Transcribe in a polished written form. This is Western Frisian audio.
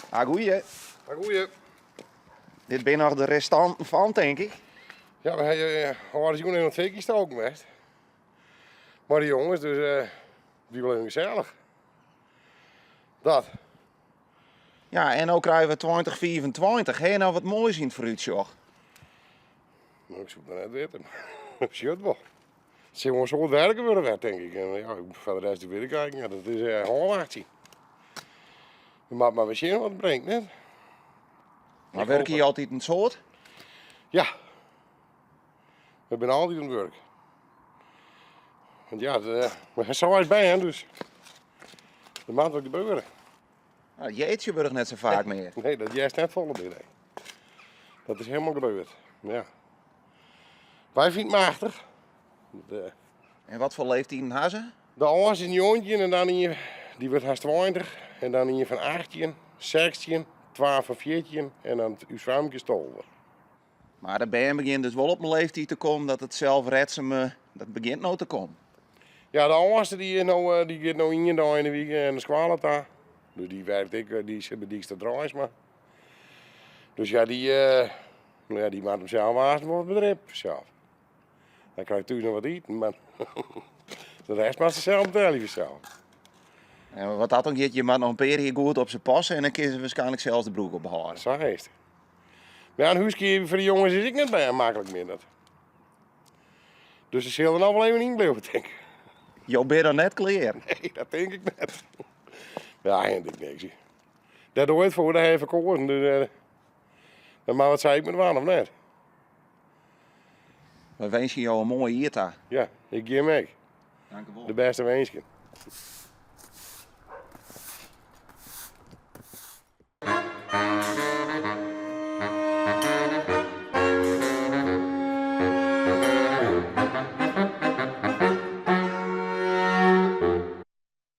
Ah, goeie. Ah, goeie. Dit binne noch de restanten fan, tink ik. Ja, we hawwe âlders jûn even oan it fikje stoken west. Mei de jonges, dus uh, wie wol even gesellich. Dat. Ja, en no krije we 2025. Ha je no wat moais yn it foarútsjoch? No, ik soe it mar net witte. Sjocht wol. It sil wol in soad werken wurde wer, tink ik. En ja, foar de rest wit ik eigentlik net. Dat is uh, ôfwachtsjen. We moatte mar wer sjen wat it bringt, net? Maar wurkje je altyd in soad? Ja. We binne altyd oan it wurk. Want ja, we hawwe seis bern, dus der moat wat gebeure. Nou, je eet je net sa faak mear. Nee, dat hearst net folle mear. Nee. Dat is helemaal gebeurd. Ja. Wy fine it machtich. En wat foar leeftiden ha se? De âldste is 19 en dan ien, dy wurdt hast 20. En dan ien fan 18, 16, twa fan 14 en dan ús famke is 12. Mar de bern begjinne dus wol op in leeftiid te kommen dat it zelfredsume, dat begjint no te kommen. Ja, de âldste dy, is no, eh, dy giet no ien dei yn de wike nei de skoalle ta. Dus dy werkt ek, eh, dy sit by Dykstra Draaisma. Dus ja, dy, uh, no ja, dy moat himsels aanst wol wat bedrippe fansels. Dan krijt thús noch wat iten, mar de rest moat se sels betelje fansels. En wat dat oangiet, je moatte noch in pear jier goed op se passe en dan kinne se waarskynlik sels de broek ophâlde. Sa is it. Mar ja, in húske foar de jonges is ek net by maklik mear. Dat. Dus se sille der noch wol even yn bliuwe, tink ik. Jo binne noch net klear. Nee, dat tink ik net. Ja, hint ik niks. Dêr doe ik it foar, dêr ha je foar koazen. Dus dan moat wat sei ik mei dwaan, of net? Wy winskje jo in moai jier ta. Ja, ik jim ek. Dankewol. De bêste winsken.